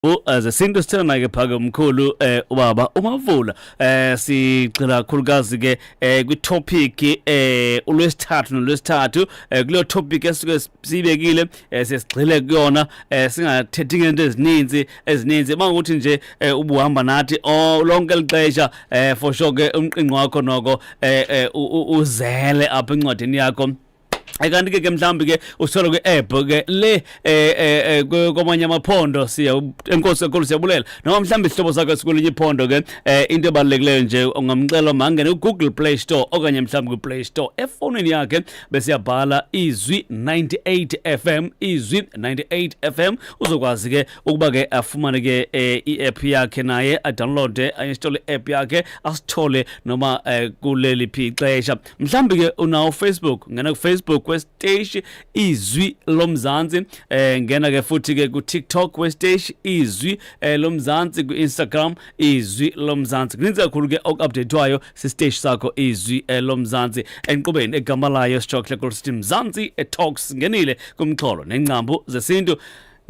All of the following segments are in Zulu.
Zesintu sithela naye ke phake umkhulu ubaba uMavula. Sigxila kakhulukazi ke kwi topic uLwesithathu noLwesithathu, kuleyo topic esuke siyibekile, sesigxile kuyona, singathethi ngento ezininzi ezininzi. Mangukuthi nje ubuhamba nathi lonke lixesha, for sure ke umqinqo wakho noko uzele apha encwadini yakho. Kanti ke mhlawumbi ke usithola kwi-app ke le kwamanye amaphondo, siya enkosi kakhulu, siyabulela. Noma mhlawumbi isihlobo sakho esikwelinye iphondo ke, into ebalulekileyo nje ungamxela mangene ku-Google Play Store okanye mhlawumbi kwi-Play Store efowunini yakhe, bese yabhala Izwi 98 FM, Izwi 98 FM. Uzokwazi ke ukuba ke afumane ke i-app yakhe naye, adownloade, ainstall i-app yakhe, asithole noma kuleli phi ixesha. Mhlawumbi ke unawo Facebook, ngena kuFacebook wesiteshi Izwi Lomzansi, ngena ke futhi ke kuTikTok wesiteshi Izwi Lomzansi, ku-Instagram Izwi Lomzansi. Kuninzi kakhulu ke okuupdatewayo sisiteshi sakho Izwi Lomzansi enkqubeni egama layo sijokhle sithi Mzansi Talks, ngenile kumxholo nengcambu zesintu.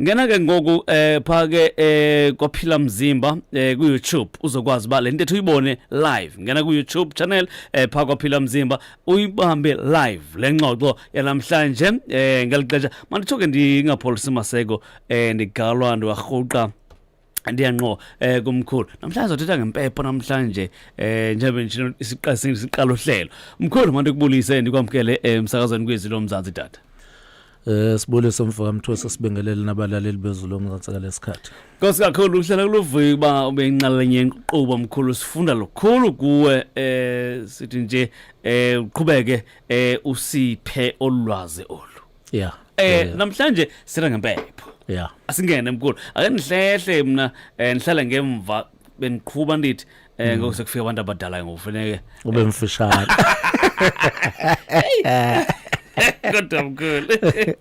Ngena ke ngoku pha ke kwaphila mzimba ku YouTube, uzokwazi ba le ntetho uyibone live. Ngena ku YouTube channel pha kwaphila mzimba, uyibambe live le ngxoxo yanamhlanje. Ngelixesha manditsho ke ndingapholisi maseko, ndigalwa ndiwarhuqa ndiyanqo kumkhulu. Namhlanje sothetha ngempepho namhlanje, njengoba nje siqala uhlelo. Mkhulu, mandikubulise, ndikwamkele emsakazweni kweZwi Lomzansi, tata. Sibulise mfo kaMthosi, sibingelele nabalaleli beZwi Lomzansi ngalesikhathi. Nkosi kakhulu, uhlala kuluvuyo uba ube inxalenye yenkqubo, mkhulu. Sifunda lukhulu kuwe, sithi nje uqhubeke usiphe olwazi olu. Namhlanje sithetha ngempepho. Asingene mkhulu, ake nihlehle mna, nihlale ngemva bendiqhuba, ndithi ngoku sekufika abantu abadala ngokufuneke Ube mfishane. Kodwa mkhulu. Okay.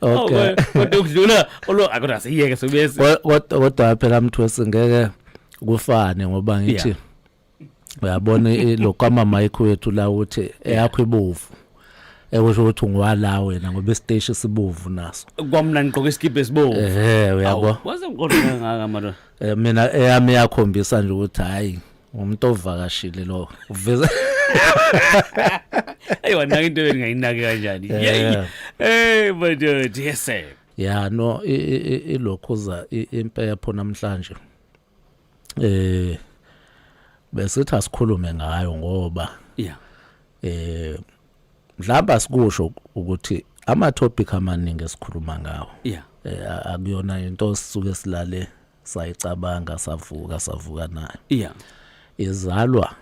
Oh, kodwa ukudlula olo akodwa siyeke sobese. Kodwa phela Mthosi ngeke kufane ngoba ngithi uyabona lo kwama mic wethu la uthi eyakho ibovu. Ekusho ukuthi ungwala wena ngoba isiteshi sibovu naso. Kwamna ngigqoke isikibha esibovu. Ehhe, uyabo. Waze ngiqonda kangaka madoda. Mina eyami yakhombisa nje ukuthi hayi, umuntu ovakashile lo uveza. Hey, wanaka into engayinaki kanjani? Yey. Hey madoda, yes sir. Ya, no, ilokhuza impepho namhlanje besithi asikhulume ngayo ngoba mhlawumbe asikusho ukuthi ama topic amaningi esikhuluma ngawo akuyona into sisuke silale sayicabanga savuka nayo. Izalwa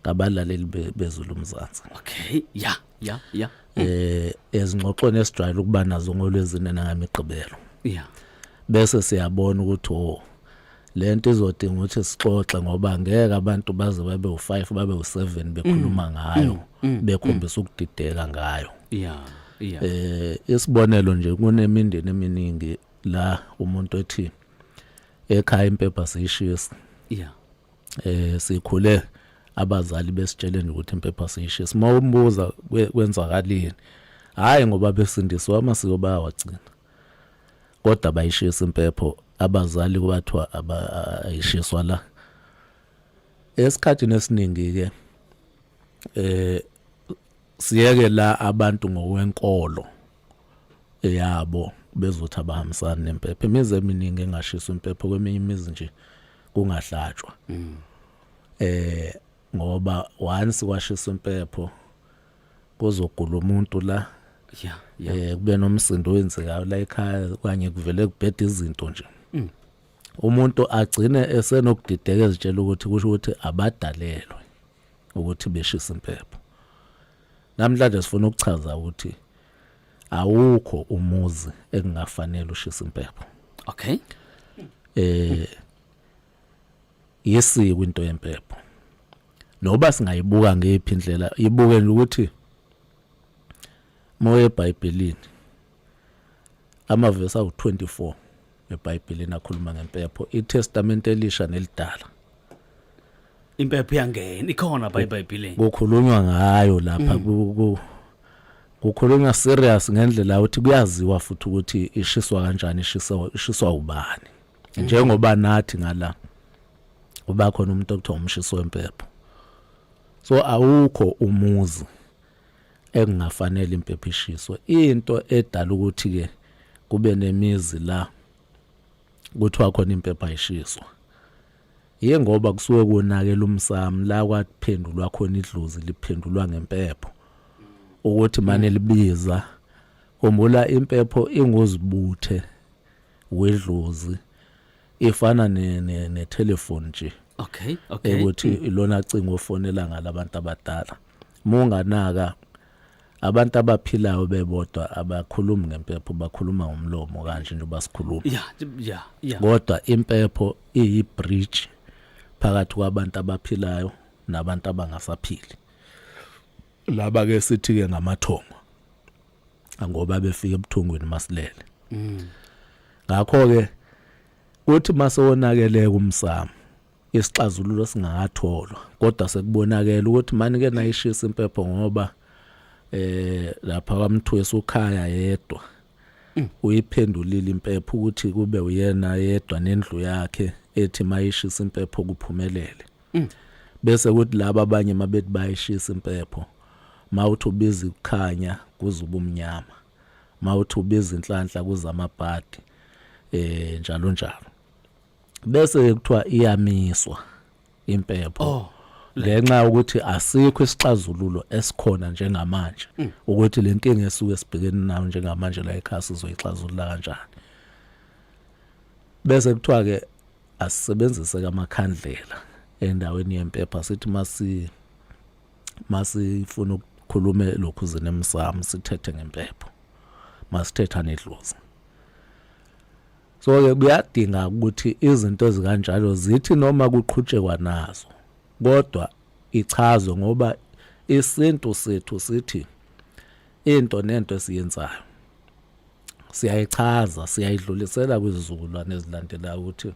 ngabalaleli beZwi Lomzansi. Okay, yeah. Ezingxoxweni esijwayele ukuba nazo ngolwezine nangamigqibelo. Bese siyabona ukuthi oh, lento izodinga ukuthi sixoxe ngoba ngeke abantu baze babe u5, babe u7 bekhuluma ngayo, bekhombisa ukudideka ngayo. Isibonelo nje, kunemindeni eminingi la umuntu ethi ekhaya impepha siyishisa. Sikhule abazali besitshele nje ukuthi impepha siyishisa. Uma umbuza kwenzakalini, hayi ngoba besindiswa amasiko bayawagcina, kodwa bayishisa impepho. Abazali kubathiwa ayishiswa la. Esikhathini esiningi ke siyeke la abantu ngokwenkolo yabo bezothi abahambisani nempepho. Imizi eminingi engashiswa impepho, kweminye imizi nje kungahlatshwa, ngoba once kwashiswa impepho kuzogula umuntu la. Kube nomsindo wenzekayo la ekhaya kanye kuvele kubheda izinto nje. Umuntu agcine esenokudideka ezitshela ukuthi kusho ukuthi abadalelwe ukuthi beshisa impepho. Namhlanje sifuna ukuchaza ukuthi awukho umuzi ekungafanele ushisa impepho. Yesiko into yempepho. Noba singayibuka ngephi indlela, ibuke nje ukuthi moya eBhayibhelini amavesi awu24 eBhayibhelini akhuluma ngempepho, iTestament elisha nelidala. Impepho iyangena, ikhona pha eBhayibhelini. Kukhulunywa ngayo lapha, kukhulunywa serious ngendlela ukuthi kuyaziwa futhi ukuthi ishiswa kanjani, ishiswa ubani. Njengoba nathi ngala uba khona umuntu okuthiwa umshiso wempepho, so awukho umuzi ekungafanele impepho ishiswe. Into edala ukuthi ke kube nemizi la kuthiwa khona impepho ayishiswa, yingoba kusuke konakela umsamo la kwaphendulwa khona idlozi liphendulwa ngempepho ukuthi mane libiza. Khumbula, impepho inguzibuthe wedlozi, ifana ne ne, ne telephone nje. Ukuthi ilona cingo ofonela ngalabantu abadala. Munganaka abantu abaphilayo bebodwa abakhulumi ngempepho, bakhuluma ngomlomo kanje njengoba sikhuluma. Kodwa impepho iyi bridge phakathi kwabantu abaphilayo nabantu abangasaphili. Laba ke sithi ke ngamathongo, ngoba befika ebuthongweni masilele. Ngakho ke kuthi masewonakele kumsamo, isixazululo singakatholwa, kodwa sekubonakele ukuthi mani ke nayishisa impepho, ngoba lapha kwaMthwesi ukhaya yedwa uyiphendulile impepho ukuthi kube uyena yedwa nendlu yakhe, ethi mayishisa impepho kuphumelele. Bese kuthi laba abanye mabethi bayishisa impepho, mawuthi ubiza ukukhanya kuzuba umnyama, mawuthi ubiza inhlanhla kuza amabhadi, njalo njalo. Bese kuthiwa iyamiswa impepho ngenxa yokuthi asikho isixazululo esikhona njengamanje ukuthi le nkinga esuke sibhekene nayo njengamanje la ekhaya sizoyixazulula kanjani. Bese kuthiwa ke asisebenzise amakhandlela endaweni yempepha, sithi masifuna ukukhuluma lokhu zinemsamo sithethe ngempepho masithetha nedlozi. So ke kuyadinga ukuthi izinto ezikanjalo zithi noma kuqhutshekwa nazo, kodwa ichazwe, ngoba isintu sethu sithi into nento esiyenzayo siyayichaza, siyayidlulisela kwizizukulwane ezilandelayo ukuthi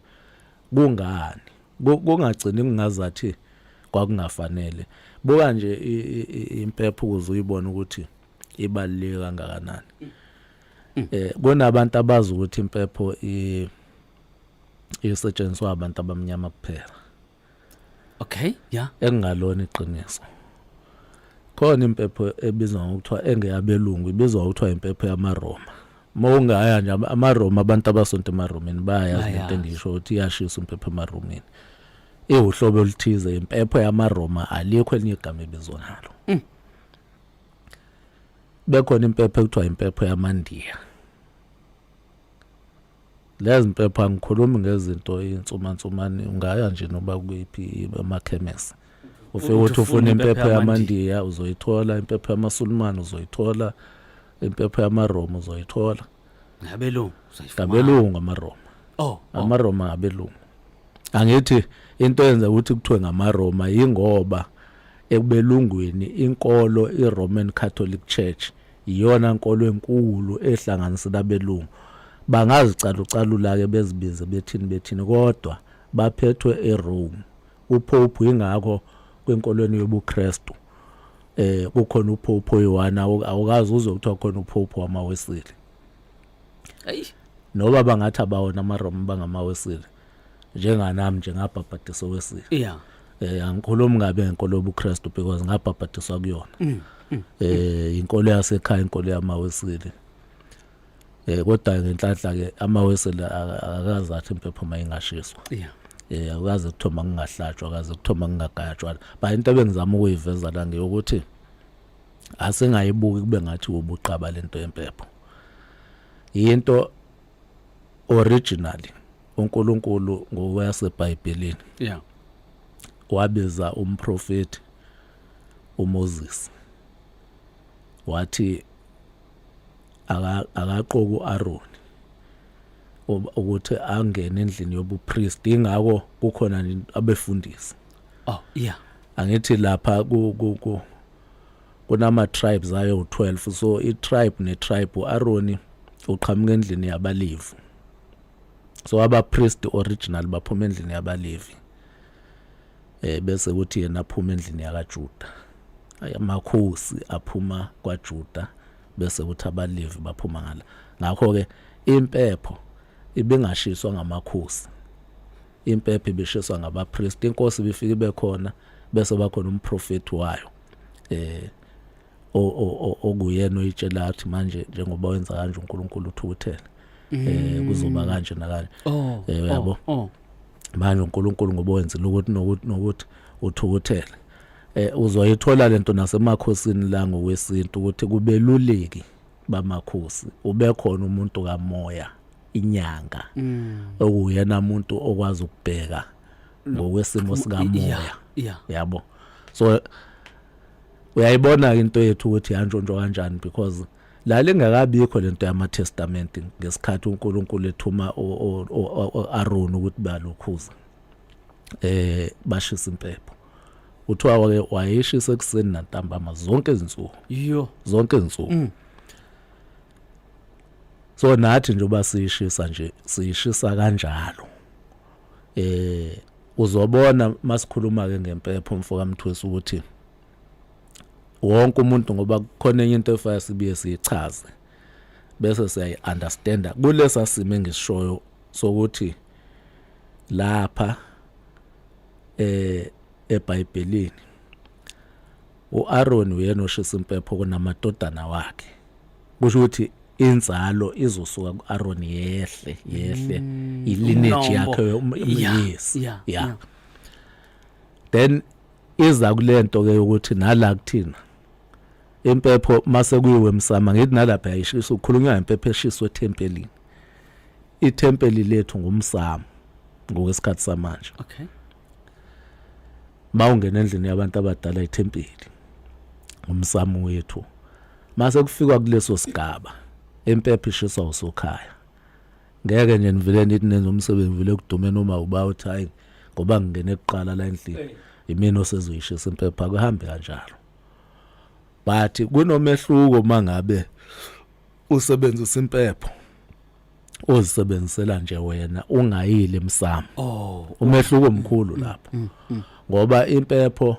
kungani kungagcini kungazathi kwakungafanele. Buka nje impepho ukuze uyibone ukuthi ibaluleke kangakanani. Kunabantu abazi ukuthi impepho isetshenziswa abantu abamnyama kuphela. Engalona iqiniso. Khona impepho ebizwa ngokuthiwa engeyabelungu, ibizwa ngokuthiwa impepho yamaRoma. Uma ungaya nje amaRoma, abantu abasonta emaRomeni bayayazi lento engisho ukuthi iyashisa impepho emaRomeni. Iwuhlobo oluthize impepho yamaRoma, alikho elinye igama ebizwa ngalo. Bekhona impepho ekuthiwa impepho yamaNdiya. Lezi mpepho, angikhulumi ngezinto insumansumane, ungaya nje noba kuyiphi emakhemesi ufike uthi ufuna impepho yamaNdiya uzoyithola, impepho yamaSulumane uzoyithola, impepho yamaRoma uzoyithola. Ngabelungu uzoyifumana. Ngabelungu amaRoma. Oh. AmaRoma ngabelungu. Angithi into eyenza ukuthi kuthiwe ngamaRoma yingoba ekubelungwini inkolo iRoman Catholic Church iyona nkolo enkulu ehlanganisela abelungu. Bangazicalucalula ke bezibize bethini bethini, kodwa baphethwe eRome uPope. Ingakho kwinkolweni yobuKristu kukhona uPope oyi-1, awukazi uzwe kuthiwa khona uPope wamaWeseli. Noba bangathi abawona amaRoma bangamaweseli, njenganami nje ngabhabhadiswa weseli. Angikhulumi ngabe ngenkolo yobuKristu because ngabhabhadiswa kuyona. Inkolo yasekhaya, inkolo yamaweseli. Kodwa ngenhlanhla ke amaweseli akazathi athi impepho mayingashiswa. Akukaze kuthoma kungahlatshwa, akaze kuthoma kungagayatshwa. Ba into ebengizama ukuyiveza la ngeyokuthi asingayibuki kube ngathi ubuqaba lento yempepho. Into originally uNkulunkulu ngokwaseBhayibhelini wabiza umprofeti uMoses, wathi akaqoka uAaron ukuthi angene endlini yobupriest. Ingakho kukhona nje abefundisi. Angithi lapha ku ku ku kunama tribes ayo 12, so i tribe ne tribe, uAaron uqhamuka endlini yabaLevi, so aba priest original baphuma endlini yabaLevi, bese kuthi yena aphuma endlini yakaJuda, amakhosi aphuma kwaJuda, bese kuthi abaLevi baphuma ngala. Ngakho ke impepho ibingashiswa ngamakhosi. Impepho ibishiswa ngabapriest, inkosi ibifika ibe khona, bese bakhona umprofeti wayo okuyena oyitshela athi manje njengoba wenza kanje uNkulunkulu uthukuthele, kuzoba kanje nakanje. Uyabo. Manje uNkulunkulu ngoba wenzile ukuthi nokuthi nokuthi uthukuthele, uzoyithola lento nasemakhosini la ngokwesintu, ukuthi kubeluleki bamakhosi ube khona umuntu kamoya, inyanga, okuyena umuntu okwazi ukubheka ngokwesimo sikamoya. Yabo, so uyayibona into yethu ukuthi yantshontshwa kanjani, because la lingakabikho lento yama testament ngesikhathi uNkulunkulu ethuma uAaron ukuthi balukhuza bashisa impepho. Kuthiwa ke wayeshisa ekuseni nantambama zonke izinsuku. Zonke izinsuku. So nathi njengoba siyishisa nje, siyishisa kanjalo. Uzobona masikhuluma ke ngempepho, mfoka Mthwesi, ukuthi wonke umuntu, ngoba kukhona enye into efaya sibuye siyichaze bese siyayi-understanda kulesa simo engisishoyo sokuthi lapha eBhayibhelini uAaron uyena oshisa impepho kunamadodana wakhe, kusho ukuthi inzalo izosuka kuAaron yehle yehle, ilineage Umnombo. yakhe. Yes. Then iza kulento ke ukuthi nala kuthina impepho mase kuyiwe emsama, ngithi nalapha yayishisa, ukukhulunywa ngempepho eshiswe ethempelini. Ithempeli lethu ngumsamo ngokwesikhathi samanje. Mawungena endlini yabantu abadala, ithempeli ngumsamo wethu. Mase kufikwa kuleso sigaba, impepho ishiswa usokhaya. Ngeke nje nivele nithi nenza umsebenzi, vele kudume noma uba uthi, "Hayi, ngoba ngingene kuqala la endlini, imina osezoyishisa impepho." Akuhambe kanjalo, but kunomehluko mangabe usebenzisa impepho ozisebenzisela nje wena ungayile emsamo. Umehluko omkhulu lapho, ngoba impepho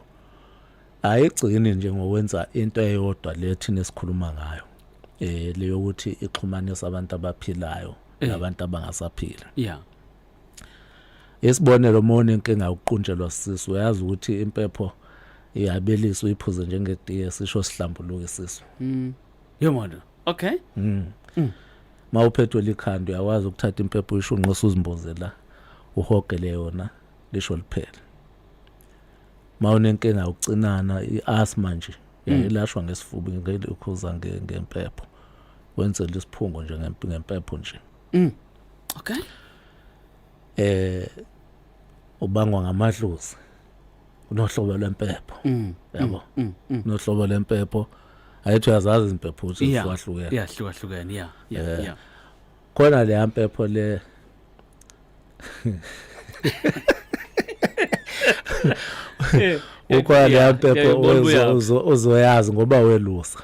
ayigcini nje ngokwenza into eyodwa le thina esikhuluma ngayo, leyo ukuthi ixhumanisa abantu abaphilayo nabantu abangasaphila. Isibonelo, uma unenkinga yokuqunjelwa sisu, uyazi ukuthi impepho iyabiliswa, uyiphuze njengetiye, sisho sihlambuluke isisu. Yomona, okay. Mawuphethwe likhanda, uyakwazi ukuthatha impepho, uyishunqe, uzimboze la, uhogele yona, lisho liphele. Mawunenkinga yokucinana, iasthma nje, yayilashwa ngesifuba, ngelokhuza ngempepho, wenzela isiphungo nje ngempepho nje. Ubangwa ngamadlozi, unohlobo lwempepho. Yabo, unohlobo lwempepho, ayithi uyazazi impepho ukuthi zihlukahlukene. Yeah, hlukahlukene, yeah. Khona le mpepho le ukhona le mpepho. Ngiyayibona uyaphi. Uzoyazi ngoba welusa.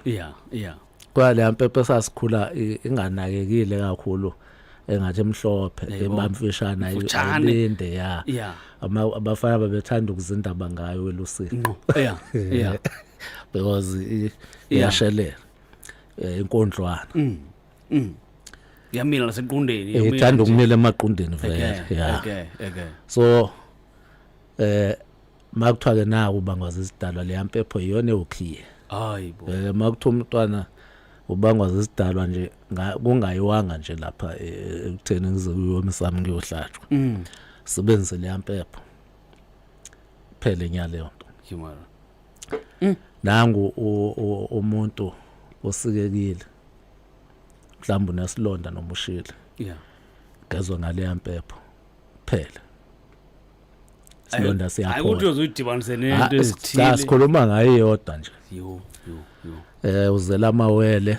Khona le mpepho esasikhula inganakekile kakhulu, engathi emhlophe, ebamfishana. Mfutshane. Ayilinde ya. Abafana babethanda ukuzindaba ngayo welusini. Ngqo, yeah. Because iyashelela, inkondlwana. Yamila nasequndeni, yamila ithanda nje. ukumila emaqundeni vele. Yeah. So makuthiwa ke naku ubangwa izidalwa, leya mpepho iyona ewukhiye. Hayibo. Makuthiwa umntwana ubangwa izidalwa nje, kungayiwanga nje lapha ekutheni ngize kuyomsamo kuyohlatshwa, sebenzise leya mpepho, phele nyaleyo nto. Yimara. Nangu umuntu osikekile, mhlawumbe unesilonda noma ushile, gezwa ngaleya mpepho, phela silonda Hayi, siyaphola. ukuthi uzoyidibanise Ah, nento cha, ezithile. sikhuluma ngayo iyodwa nje. Yo yo yo. Uzela amawele,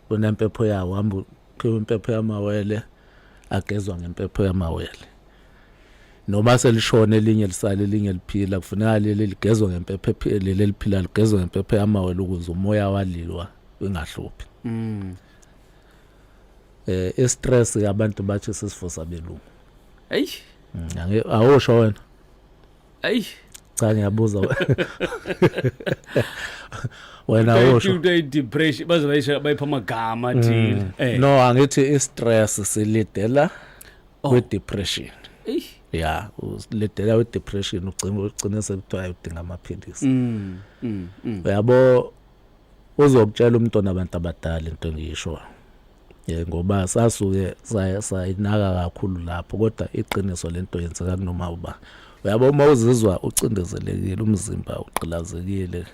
kunempepho yawo, hamba ukhiwe impepho yamawele, agezwa ngempepho yamawele. Noma selishona elinye, lisale elinye liphila, kufuneka leli ligezwe ngempepho leli eliphila ligezwe ngempepho yamawele ukuze umoya waliwa ungahluphi. I-stress abantu bathi sisifo sabelungu. Hey. Awusho wena. Hey. Cha, ngiyabuza, wena awusho. Into i-depression baze bayisho, bayipha amagama athile. No, angithi i-stress silidela Oh. kwe-depression. Ya, uledela we-depression, ugcine sekuthiwa udinga amaphilisi. Uyabo, uzokutshela umuntu onabantu abadala into engiyishoyo, ngoba sasuke sayinaka kakhulu lapho, kodwa iqiniso lento yenzeka kunoma uba. Uyabo, uma uzizwa ucindezelekile, umzimba ugqilazekile,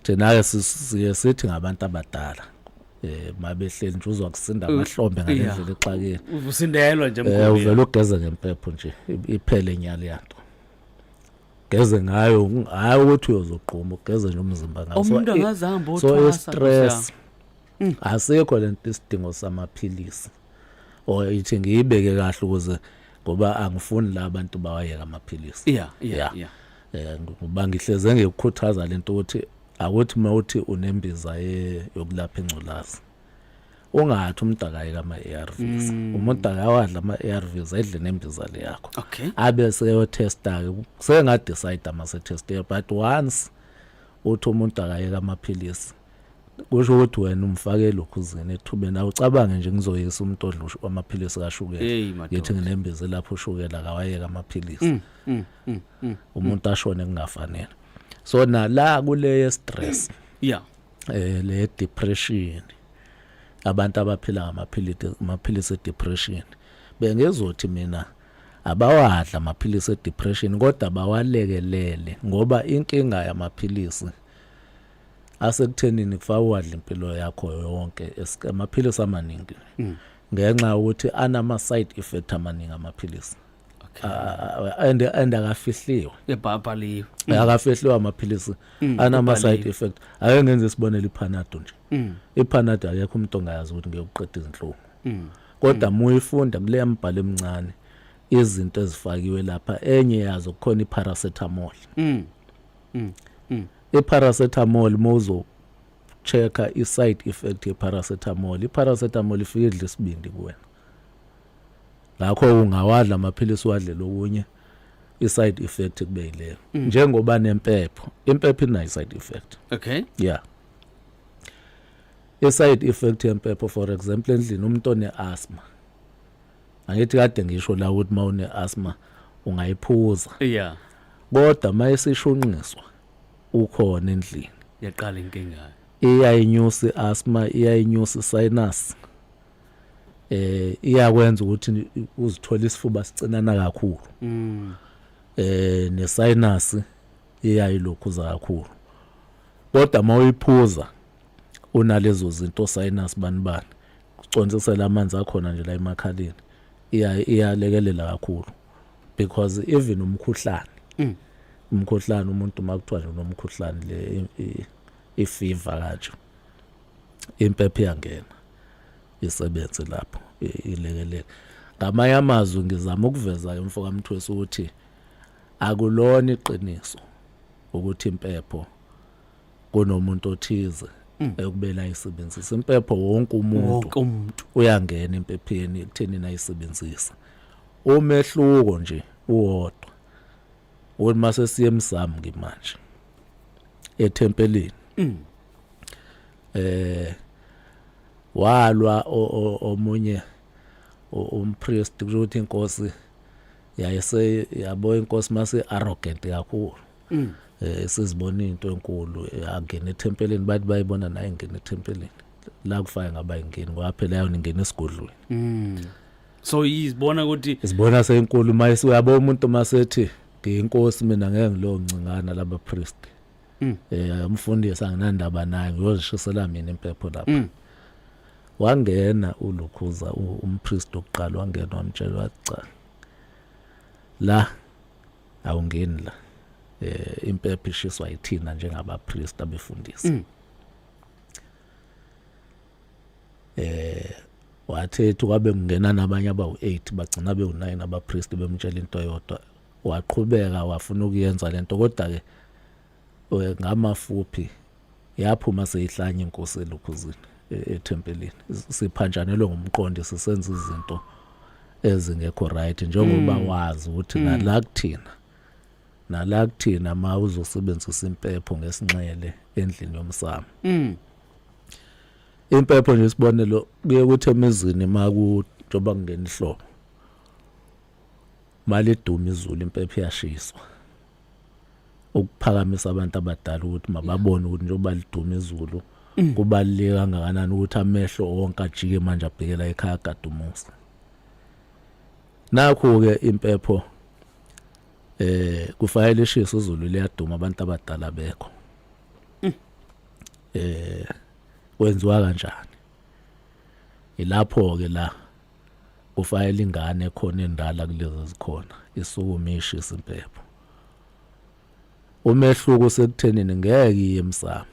thina ke siye sithi ngabantu abadala, mabehleli nje uzwa kusinda amahlombe ngalendlela exakile. Usindelwa nje, mkhulu. Uvela ugeze ngempepho nje, iphele nyali yanto, geze ngayo, hayi ukuthi uyozoqhuma, ugeze nje umzimba ngayo. Umuntu angazihamba so othwasa. I-stress asikho lento, isidingo samaphilisi or ithi ngiyibeke kahle ukuze, ngoba angifuni la abantu bawayeka amaphilisi. Ngoba ngihleze ngikukhuthaza lento ukuthi akuthi mawuthi unembiza yokulapha ingculazi, ungathi umuntu akayeka ama-ARVs. Umuntu akawadla ama-ARVs, edle nembiza le yakho, abe seyotesta ke, sengadecide ama seteste. But once uthi umuntu akayeka amaphilisi, kusho ukuthi wena umfake lokhuzini ethubeni. Awucabange nje, ngizoyisa umuntu odla amaphilisi kashukela, Hey madoda. ngithi nginembiza lapho ushukela, akawayeka amaphilisi, umuntu ashone kungafanele. So nala kule stress, le depression, abantu abaphila ngamaphilisi depression, bengezothi mina abawadla amaphilisi edepression, kodwa bawalekelele, ngoba inkinga yamaphilisi asekuthenini kufaka uwadla impilo yakho yonke, amaphilisi amaningi, ngenxa yokuthi anama side effect amaningi amaphilisi. And akafihliwe. Ebhaliwe. Akafihliwe amaphilisi, anama side Kubhaliwe. effect. Ake ngenze isibonelo, iPanado nje. IPanado, akekho umuntu ongayazi ukuthi ngiyokuqeda izinhlungu, kodwa uma uyifunda kule mbhalo emincane izinto ezifakiwe lapha, enye yazo kukhona iparacetamol. Iparacetamol, mawuzo checka i-side effect ye-paracetamol, iparacetamol ifike idla isibindi kuwena. Ngakho ungawadla amaphilisi, wadle lokunye, i-side effect kube yileyo. Njengoba nempepho, impepho inayo i-side effect. Yeah, i-side effect yempepho, for example, endlini umuntu one-asthma, angithi kade ngisho la ukuthi uma une-asthma ungayiphuza, kodwa uma isishunqiswa ukhona endlini, Yaqala inkinga. Iyayinyusa i-asthma, iyayinyusa i-sinus, iyakwenza ukuthi uzithole isifuba sicinana kakhulu, nesinus iyayilokhuza kakhulu. Kodwa mawuyiphuza unalezo zinto, sinus bani bani, kuconsisela amanzi akhona nje la emakhaleni, iyalekelela kakhulu, because even umkhuhlane, umkhuhlane, umuntu makuthiwa nje unomkhuhlane, le i-fever kanje, impepho iyangena isebenze lapho, ilekelele. Ngamanye amazwi, ngizama ukuveza, mfo kaMthwesi, ukuthi akulona iqiniso ukuthi impepho kunomuntu othize ekubela ayisebenzisa impepho. Wonke umuntu Wonke umuntu. uyangena empepheni ekutheni ayisebenzisa. Umehluko nje uwodwa, ukuthi mase siye emsamo ke manje ethempelini, walwa omunye umpriest, kusho ukuthi inkosi yayise yabo, inkosi mase arrogant kakhulu, sizibona into enkulu, angena ethempelini, bathi bayibona naye ingena ethempelini la kufake ngaba ingeni, ngoba phela yona ingena esigodlweni. So izibona ukuthi Isibona seyinkulu. Mayise uyabo, umuntu masethi ngiyinkosi mina, ngeke ngilo ncingana laba priest, umfundisi anginandaba naye, ngiyozishisela mina impepho lapha. Wangena ulukhuza umpriest okuqala, wangena wamtshela, wathi, "Cha, la awungeni la, impepho ishiswa yithina njengabapriest, abefundisi." Wathethu kwabe kungena nabanye abawu8, bagcina bewu9 abapriest, bemtshela into eyodwa. Waqhubeka wafuna ukuyenza lento, kodwa ke ngamafuphi yaphuma seyihlanya inkosi elokhuzini, ethempelini. Siphanjanelwe ngumqondo, sisenza izinto ezingekho right, njengoba wazi ukuthi nala kuthina ma uzosebenzisa impepho ngesinxele endlini yomsamo, impepho nje, isibonelo, kuye kuthi emizini maku njengoba kungena ihlobo. Maliduma izulu, impepho iyashiswa ukuphakamisa abantu abadala ukuthi mababone ukuthi njengoba liduma izulu, kubaluleke kangakanani ukuthi amehlo wonke ajike manje abhekela ekhaya kadumusa. Nakho ke impepho kufanele ishise, izulu liyaduma, abantu abadala bekho. Kwenziwa kanjani? Ilapho ke la kufanele ingane khona endala kulezi zikhona isukume ishisa impepho. Umehluko sekuthenini ngeke iye emsamo.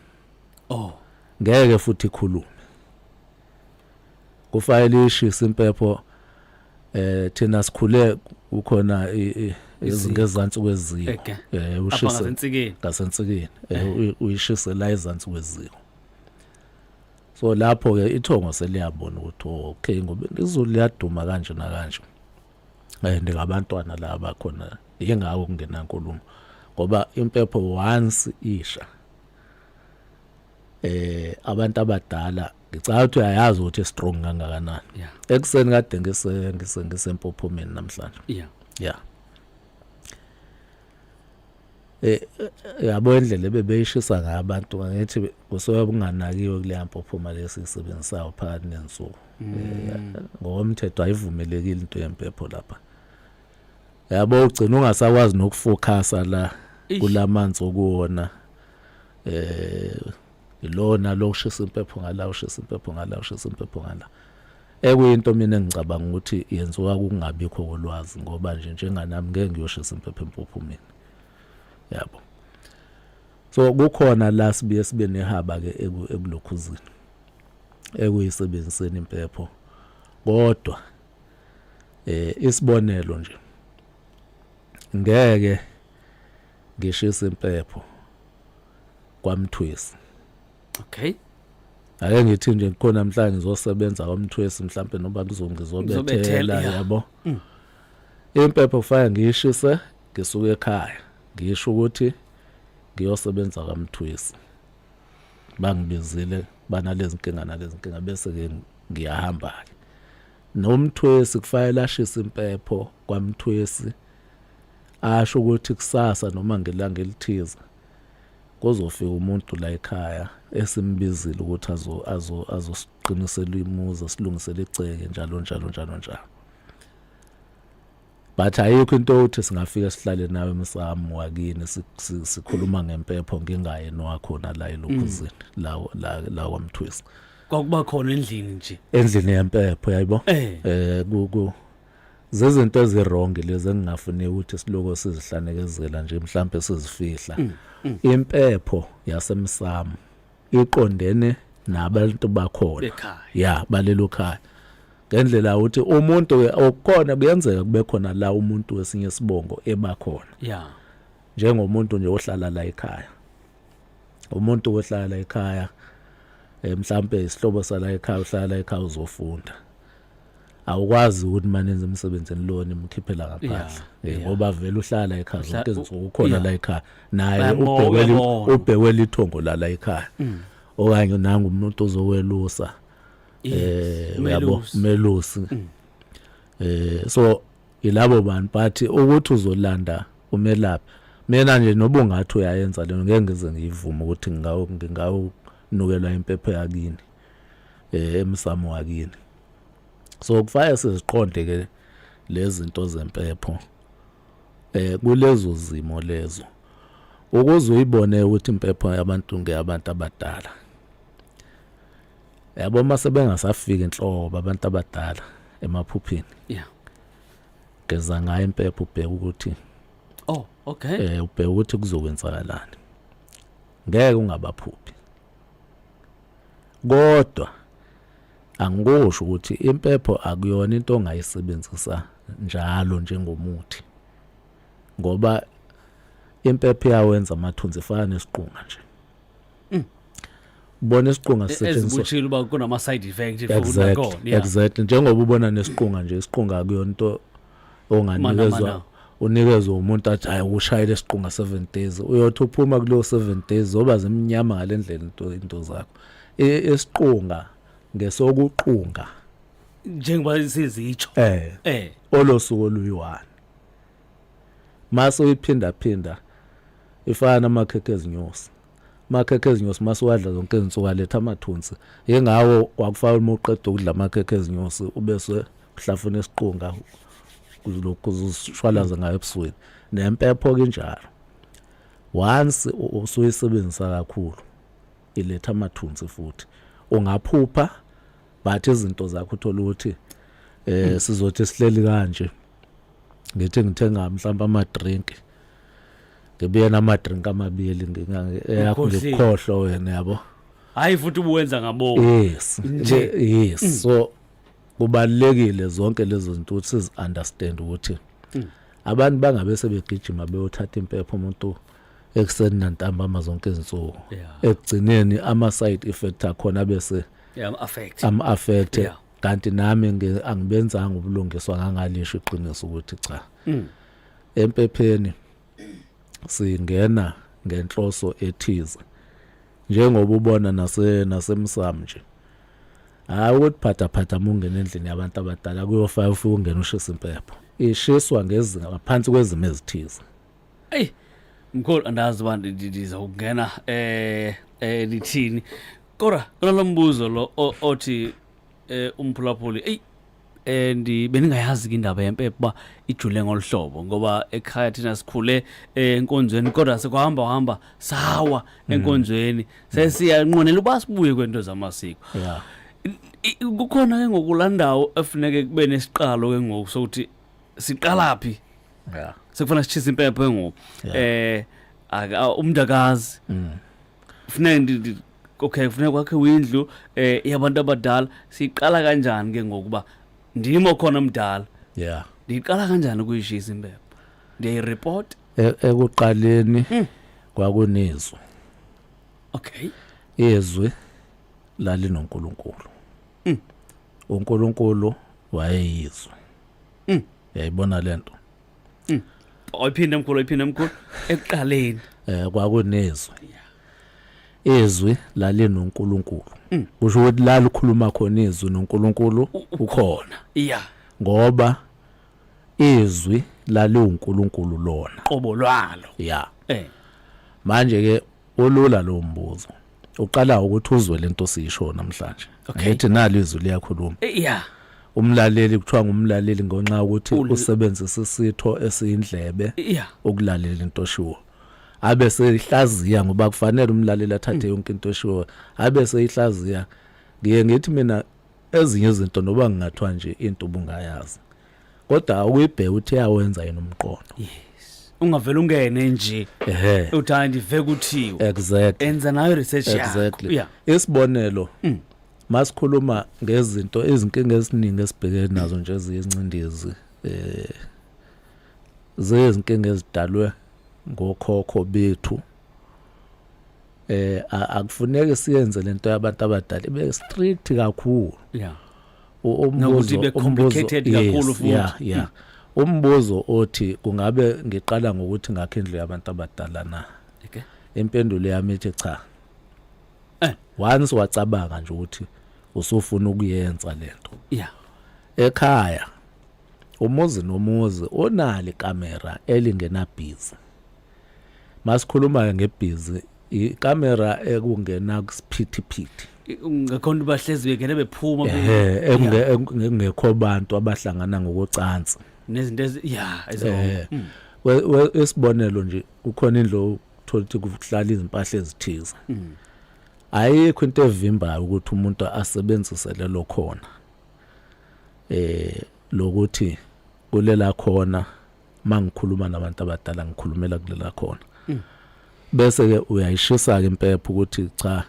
Ngeke futhi ikhulume. Kufanele ishise impepho. Thina sikhule kukhona ngezansi kweziko, ushise ngasensikeni. Ngasensikeni, uyishise la ezansi kweziko. So lapho ke ithongo seliyabona ukuthi, oh, okay, ngoba izulu liyaduma kanje nakanje and ngabantwana laba khona, yingakho kungenankulumo, ngoba impepho once isha, abantu abadala, ngicabanga ukuthi uyayazi ukuthi strong kangakanani. Ekuseni kade ngisempophomeni namhlanje. Yeah, yabo, indlela ebebeyishisa ngayo abantu, ngithi kusuke kunganakiwe kuleya mpophoma lesi sisebenzisayo phakathi nensuku. Ngokomthetho ayivumelekile into yempepho lapha, yabo. Ugcina ungasakwazi nokufocusa la kulamanzi okuwona. Ilona lo ushisa impepho ngala, ushisa impepho ngala, ushisa impepho ngala, ekuyinto mina engicabanga ukuthi yenziwa kungabikho kolwazi, ngoba nje njenganami ngeke ngiyoshisa impepho empophomeni, yabo. So kukhona la sibuye sibe nehaba ke ekulokhuzini, ekuyisebenziseni impepho. Kodwa isibonelo nje, ngeke ngishisa impepho kwaMthwesi. Ake ngithi nje khona namhlanje ngizosebenza kwaMthwesi mhlambe, noma ngizobethela, Ngizobethela, yabo. Impepho kufanele ngiyishise ngisuke ekhaya, ngisho ukuthi ngiyosebenza kwaMthwesi, bangibizile, banalezi nkinga nalezi nkinga, bese ke ngiyahamba ke. Nomthwesi kufanele ashise impepho kwaMthwesi, asho ukuthi kusasa noma ngelanga elithize kuzofika umuntu la ekhaya esimbizile ukuthi azo azo azosiqinisela imuzi, silungisele igceke, njalo njalo njalo njalo. But ayikho into yokuthi singafika sihlale nawe emsamo wakini, sikhuluma ngempepho, ngingaye nowakhona la elokhuzini la kwaMthwesi. Kwakuba khona endlini nje. Endlini yempepho, yayibo. Ku zezinto eziwrong lezi engingafuni ukuthi siloko sizihlanekezela nje, mhlambe sizifihla. Impepho yasemsamo iqondene nabantu bakhona Bekhaya. Ya, balelo khaya, ngendlela ukuthi umuntu ke okukhona kuyenzeka kube khona la umuntu wesinye isibongo ebakhona, njengomuntu nje ohlala la ekhaya, umuntu ohlala la ekhaya, mhlambe isihlobo sala ekhaya, uhlala la ekhaya, uzofunda, awukwazi ukuthi manenze emsebenzini lona imkhiphela ngaphandle, ngoba vele uhlala ekhaya zonke izinsuku, ukhona la ekhaya naye. Bayambona, Ubhekwe uyabona. Ubhekwe lithongo la ekhaya, okanye nangu umuntu ozokwelusa, uyabo. Umelusi. Umelusi. So ilabo bantu, but ukuthi uzolanda umelaphi, mina nje noba ungathi uyayenza leyo, ngeke ngize ngiyivume ukuthi ngingawunukelwa impepho yakini, emsamo wakini. So kufanele siziqonde ke lezi zinto zempepho kulezo zimo lezo, ukuze uyibone ukuthi impepho yabantu ngeyabantu abadala, yabo. Mase bengasafika inhlobo abantu abadala emaphuphini, geza ngayo impepho, ubheke ukuthi ubheke ukuthi kuzokwenzakalani. Ngeke ungabaphuphi, kodwa angikusho ukuthi impepho akuyona into ongayisebenzisa njalo njengomuthi, ngoba impepho iyawenza amathunzi, ifana nesiqunga nje. Ubona isiqunga sisetshenziswa Ezibutshile uba kunama side effect futhi nakhona. Exactly, njengoba ubona nesiqunga nje, isiqunga akuyona into onganikezwa Mana. unikezwe umuntu athi, "Hayi, ukushayela isiqunga 7 days." Uyothi uphuma kuleyo 7 days, zoba zimnyama ngalendlela into zakho. Isiqunga ngesokuqunga. Njengoba sizitsho. Olosuku oluyi-1. Mase uyiphinda phinda ifana namakhekhe ezinyosi. Amakhekhe ezinyosi mase uwadla zonke izinsuku aletha amathunzi. Yingawo kwakufaka uma uqeda ukudla amakhekhe ezinyosi ubese uhlafuna isiqunga lokhu uzushwalaza ngayo ebusweni. Nempepho ke injalo. Once usuyisebenzisa kakhulu iletha amathunzi futhi. Ungaphupha but izinto zakho uthola ukuthi sizothi sihleli kanje ngithi ngithenga mhlawumbe ama drink, ngibuye nama drink amabili, eyakho Ukhohliwe. ngikhohlwa wena, yabo. Hayi, futhi ubuwenza ngabomu. Yes nje, yes. So kubalekile zonke lezo zinto ukuthi sizi understand ukuthi abantu bangabe sebegijima beyothatha impepho umuntu ekuseni nantambama zonke izinsuku. Ekugcineni ama side effect akhona bese Yeah, affect. Am affect. Kanti nami angibenzanga ubulungiswa, ngangalisho iqiniso ukuthi cha, empepheni singena ngenhloso ethize, njengoba ubona nasemsamo nje. Hayi ukuthi phatha phatha mungena endlini yabantu abadala kuyofaka ufike ungena ushisa impepho, ishiswa ngezinga ngaphansi kwezimo ezithize. Ey mkhulu, andazi uba ndizawungena lithini, kodwa kunalo mbuzo lo othi umphulaphuli, eyi ndi bendingayazi ke indaba yempepho uba ijule ngolu hlobo, ngoba ekhaya thina sikhule enkonzweni, kodwa sekuhamba hamba sawa enkonzweni, sesiyanqwenela uba sibuye kwento zamasiko. Kukhona ke ngoku laa ndawo efuneke kube nesiqalo ke ngoku sokuthi siqala phi. Sekufanele sitshise impepho ke ngoku. Umntu akazi. Kufuneka okay, kufuneka kwakhiwe indlu yabantu abadala. Siyiqala kanjani ke ngokuba ndim okhona mdala? Ndiyiqala kanjani ukuyishisa impepho? Ndiyayiripota? Ekuqaleni kwakunezwi. Izwi lalinoNkulunkulu. uNkulunkulu wayeyizwi. Yayibona lento. Ayiphinde mkhulu, ayiphinde mkhulu, ekuqaleni. Kwakunezwi. Izwi lalinoNkulunkulu. Kusho ukuthi la likhuluma khona izwi noNkulunkulu ukhona. Ngoba izwi laliwuNkulunkulu lona. Qobo lwalo. Manje ke ulula lo mbuzo. Uqala ukuthi uzwe lento siyisho namhlanje. Ngithi nalo izwi liyakhuluma. Umlaleli kuthiwa ngumlaleli ngenxa yokuthi usebenzisa isitho esiyindlebe ukulalela into oshiwo. Abe seyihlaziya, ngoba kufanele umlaleli athathe yonke into eshiwo abe seyihlaziya. Ngiye ngithi mina ezinye izinto noba ngingathiwa nje into ubungayazi, kodwa ukuyibheka ukuthi iyawenza yini umqondo. Yes, ungavele ungene nje uthi hayi, ndive kuthiwe. Enza nayo research yakho. Isibonelo, masikhuluma ngezinto, izinkinga eziningi esibhekene nazo nje eziyincindezi, zezinkinga ezidalwe ngokhokho bethu, akufuneki siyenze lento yabantu abadala ibe strict kakhulu. Nokuthi ibe complicated kakhulu futhi. Yeah, umbuzo othi kungabe ngiqala ngokuthi ngakhe indlu yabantu abadala na? Impendulo yami ithi cha. Once wacabanga nje ukuthi usufuna ukuyenza lento, ekhaya umuzi nomuzi onalo ikamera elingena busy. Masikhuluma ngebusy, ikamera ekungena kusiphithiphithi. Ngakhona bahlezi bengene bephuma. Engekho bantu abahlangana ngokocansi. Nezinto ezi yeah eziwrong. Isibonelo nje, kukhona indlu uthola ukuthi kuhlala izimpahla ezithize. Ayikho into evimbayo ukuthi umuntu asebenzise lelo khona lokuthi kulela khona mangikhuluma nabantu abadala ngikhulumela kulela khona. Bese ke uyayishisa ke impepho ukuthi cha,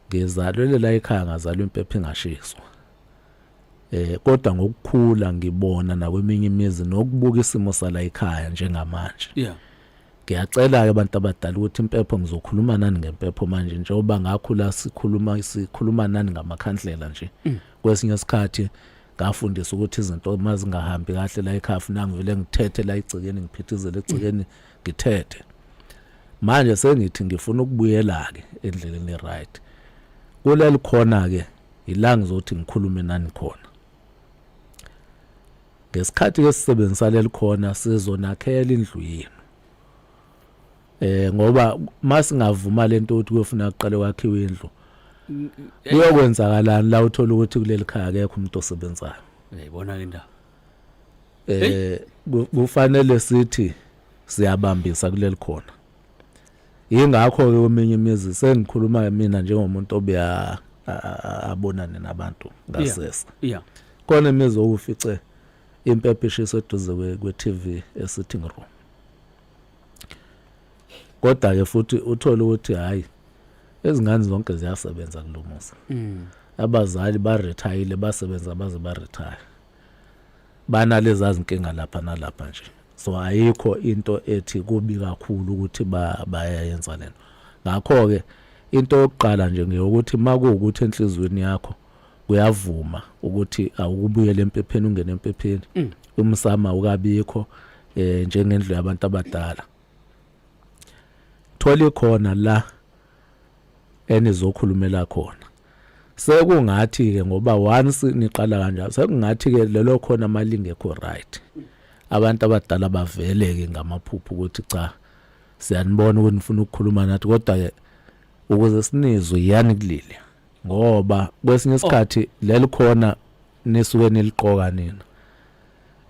ngizalwele la ekhaya, ngazalwa impepho ingashiswa. Kodwa ngokukhula ngibona nakweminye imizi nokubuka isimo sala ekhaya njengamanje, ngiyacela ke abantu abadala ukuthi impepho, ngizokhuluma nani ngempepho manje, njengoba ngakhula sikhuluma nani ngamakhandlela nje. Kwesinye isikhathi ngafundisa ukuthi izinto mazingahambi kahle la ekhaya funa ngivele ngithethe la igcekeni, ngiphithizele egcekeni ngithethe. Manje sengithi ngifuna ukubuyela ke endleleni right kuleli khona ke, ila ngizothi ngikhulume nani khona. Ngesikhathi ke sisebenzisa lelikhona sizonakhela indlu yenu. Ngoba masingavuma lento ukuthi kuyofuna kuqale kwakhiwe indlu, kuyokwenzakalani la uthola ukuthi kuleli khaya akekho umuntu osebenzayo? Uyayibona ke indaba. Kufanele sithi siyabambisa kuleli khona. Yingakho ke kweminye imizi sengikhuluma mina njengomuntu obuya abonane nabantu ngasese. Khona imizi okufice impepho ishiswe eduze kwe-TV e-sitting room. Kodwa ke futhi uthola ukuthi hayi, izingane zonke ziyasebenza kulomuzi. Abazali ba-retire, basebenza baze ba-retire. Banalezi zinkinga lapha nalapha nje. So ayikho into ethi kubi kakhulu ukuthi bayayenza lento. Ngakho ke into yokuqala nje ngeyokuthi makuwukuthi enhlizweni yakho kuyavuma ukuthi awukubuyele empepheni, ungene empepheni, umsama ukabikho njengendlu yabantu abadala, thola ikhona la enizokhulumela khona. Sekungathi ke ngoba once niqala kanjalo, sekungathi ke lelo khona malingekho right, abantu abadala bavele ke ngamaphupho ukuthi cha, siyanibona ukuthi nifuna ukukhuluma nathi, kodwa ke ukuze sinizwe yani kulile, ngoba kwesinye isikhathi leli khona nisuke niliqoka nina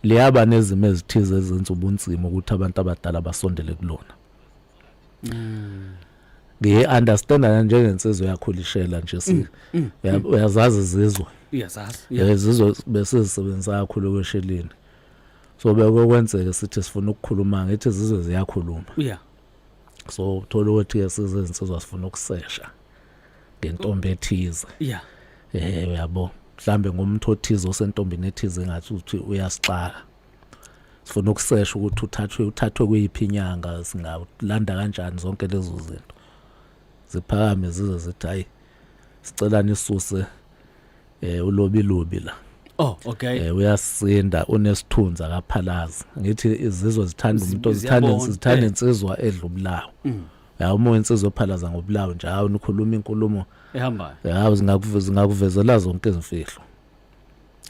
liyaba nezimo ezithize ezenza ubunzima ukuthi abantu abadala basondele kulona. Ngiyi-understand njengensizwa yakhulishela nje, si uyazazi izizwe. Uyazazi. Izizwe besizisebenzisa kakhulu ekwesheleni, so bekokwenzeka sithi sifuna ukukhuluma, ngithi izizwe ziyakhuluma. So uthola ukuthi sizinsizwa sifuna ukusesha ngentombi ethize. Uyabo, mhlambe ngomuntu othize osentombini ethize engathi uthi uyasixaka, sifuna ukusesha ukuthi uthathwe kuyiphi inyanga, singalanda kanjani zonke lezo zinto. Ziphakame zize zithi hayi, sicela nisuse ulobi lobi la. Oh, okay. Uyasinda, unesithunzi, akaphalazi. Ngithi izizwe zithanda umuntu ozithanda, ziyabona, zithanda insizwa edla ubulawo. Ya, uma insizwa ophalaza ngobulawo nje, hawu, nikhuluma inkulumo ehambayo. Hawu, zingakuvezela zonke izimfihlo,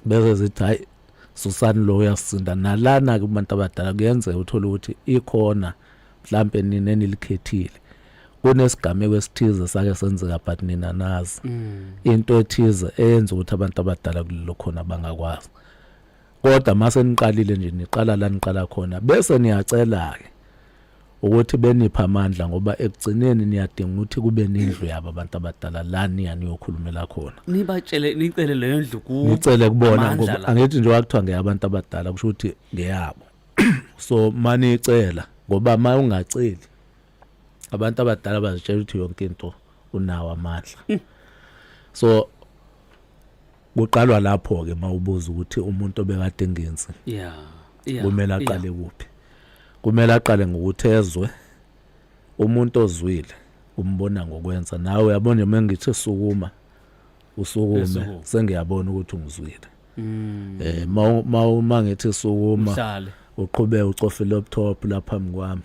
bese zithi hayi, susani lo, uyasinda. Nalana ke kubantu abadala kuyenzeka uthole ukuthi ikhona mhlambe nina enilikhethile, kunesigameko esithize sake senzeka, but nina nazi into ethize eyenza ukuthi abantu abadala kulelo khona bangakwazi. Kodwa mase niqalile nje, niqala la niqala khona, bese niyacela ke ukuthi benipha amandla, ngoba ekugcineni niyadinga ukuthi kube nendlu yabo abantu abadala la niya niyokhulumela khona. Nibatshele, nicele leyo ndlu ku Nicele kubona amandla ngoba la. Angithi nje wakuthiwa ngeyabantu abadala, kusho ukuthi ngeyabo. So manicela, ngoba ma ungaceli abantu abadala bazitshela ukuthi yonke into unawo amandla. So kuqalwa lapho ke mawubuza ukuthi umuntu obekade engenzi kumele aqale kuphi. Kumele aqale ngokuthi ezwe. Umuntu ozwile umbona ngokwenza. Nawe uyabona nje, mengithi sukuma, usukume. Esukume. Sengiyabona ukuthi ungizwile. Ma ngithi sukuma, Uhlale. Uqhubeke ucofe laptop lapha phambi kwami,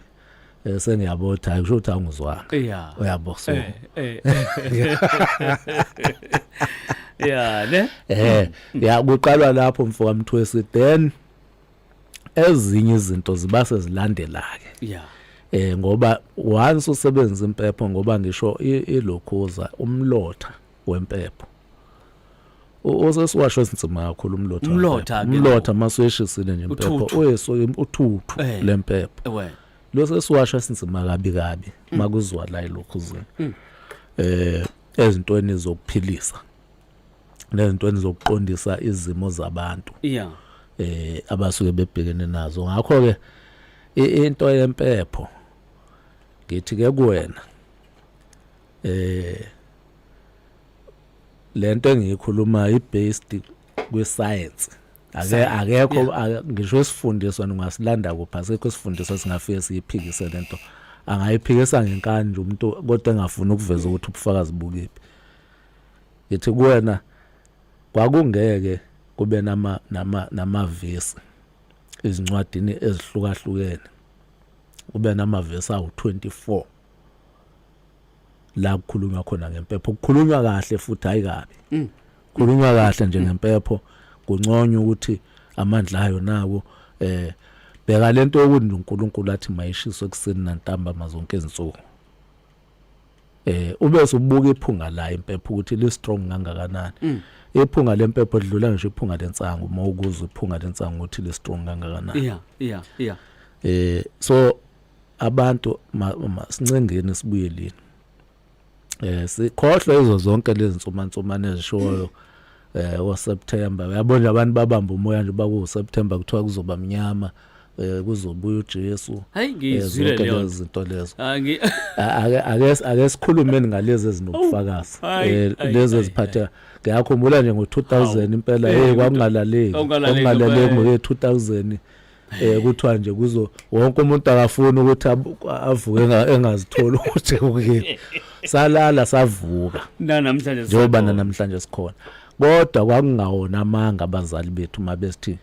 sengiyabona ukuthi hayi, kusho ukuthi awungizwanga. Uyabo, so Yeah, ne. Ya, kuqalwa lapho, mfoka Mthwesi, then ezinye izinto ziba sezilandela ke. Ngoba once usebenzisa impepho, ngoba ngisho ilokhuza umlotha wempepho osesiwasho esinzima kakhulu umlotha Umlotha wempepho. Ke Umlotha masuyeshisile nje impepho, Uthuthu. oyeso uthuthu lempepho lo sesiwasho esinzima kabi kabi makuzwa la ilokhuzini ezintweni zokuphilisa nezintweni zokuqondisa izimo zabantu abasuke bebhekene nazo. Ngakho ke into yempepho, ngithi ke kuwena, lento engiyikhuluma i-based kwi-science. Ake Science, akekho ngisho isifundiswa ningasilanda kuphi, asikho isifundiswa singafike siyiphikise lento. Angayiphikisa ngenkani nje umuntu, kodwa engafuni ukuveza ukuthi ubufakazi bukiphi. Ngithi kuwena, kwakungeke kube namavesi ezincwadini ezihlukahlukene, kube namavesi awu-24 la kukhulunywa khona ngempepho, kukhulunywa kahle futhi, hayi kabi, khulunywa kahle nje ngempepho, kunconywa ukuthi Amandla ayo nawo bheka lento yokuthi uNkulunkulu athi mayishiswe ekuseni nantambama zonke izinsuku. Ube usubuka iphunga la impepho ukuthi li strong kangakanani. Iphunga lempepho lidlula ngisho iphunga lensangu, uma ukuzwa iphunga lensangu ukuthi li strong kangakanani. yeah yeah yeah So abantu sincengeni sibuyeleni, sikhohlwe izo zonke lezi nsumansumane ezishoyo o September. Uyabona nje abantu babamba umoya nje baku September, kuthiwa kuzoba mnyama, kuzobuya uJesu. Hayi, ngiyizwile zonke leyo. Lezi zinto lezo. Ah, Ake sikhulumeni ngalezi ezinobufakazi, lezi eziphatha. Ngiyakhumbula nje ngo2000 impela, hey, kwakungalaleki. Kwakungalaleki. Kwakungalaleki. Impela. Ngo2000 kuthiwa nje kuzo wonke umuntu akafuni ukuthi avuke engazitholi ukuthi ukuphi. Salala savuka. Na namhlanje njengoba sikhona. Namhlanje sikhona, kodwa kwakungawona amanga abazali bethu mabesithi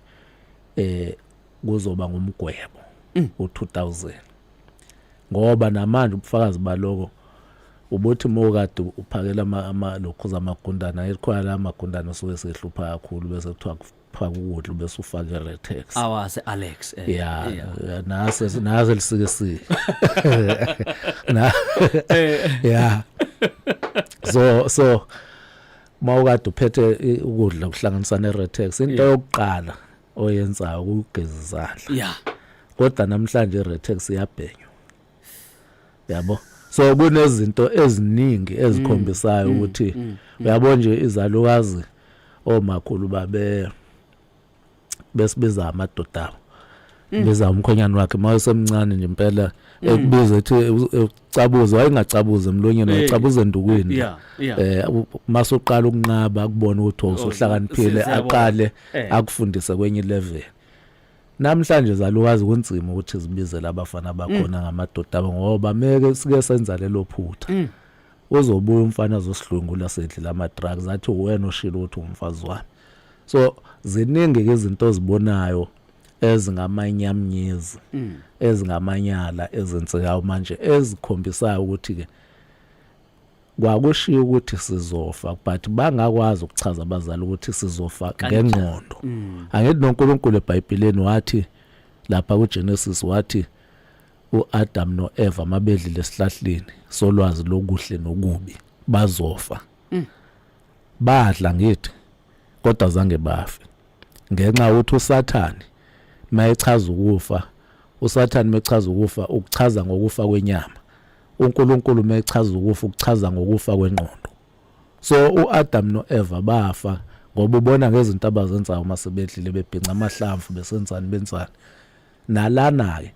kuzoba ngumgwebo u2000, ngoba namanje ubufakazi baloko ubuthi mokade uphakela ama lokhu zamagundana ekhona la amagundana osuke sehlupha kakhulu, bese kuthiwa kuphaka ukudla bese ufake Retex. Awase Alex. Ya, nase nase lisike sike na ya so mawukade uphethe ukudla kuhlanganisa neRetex, into yokuqala oyenzayo ukugeza izandla. Kodwa namhlanje iRetex iyabhenywa, yabo. So kunezinto eziningi ezikhombisayo ukuthi, uyabo nje, izalukazi omakhulu babe besibiza amadoda abo, biza umkhonyane wakhe mayesemncane nje impela, ekubiza ethi ucabuza, wayengacabuza emlonyeni, wayecabuza endukwini. Masuqala ukunqaba kubona ukuthi usuhlakaniphile, siyabona. Aqale akufundise kwenye level. Namhlanje zalukazi kunzima ukuthi zibizele abafana bakhona ngamadoda abo, ngoba meke sike senza lelo phutha, uzobuya umfana azosidlwengula sedlile ama-drugs, athi wena oshilo ukuthi umfazi wami. So ziningi-ke izinto ozibonayo ezingamanyamnyezi, ezingamanyala ezenzekayo manje, ezikhombisayo ukuthi-ke kwakushiya ukuthi sizofa, but bangakwazi ukuchaza abazali ukuthi sizofa Kanjani? ngengqondo. Angithi noNkulunkulu eBhayibhelini wathi lapha kuGenesis, wathi uAdam noEva mabedlile esihlahleni solwazi lokuhle nokubi bazofa. Badla ngithi, kodwa zange bafe, ngenxa yokuthi uSathane mayechaza ukufa, uSathane mechaza ukufa ukuchaza ngokufa kwenyama, uNkulunkulu mechaza ukufa ukuchaza ngokufa kwengqondo. So uAdam noEva bafa ngoba ubona ngezinto abazenzayo uma sebedlile, bebhinca amahlamvu, besenzani benzani. Nalana ke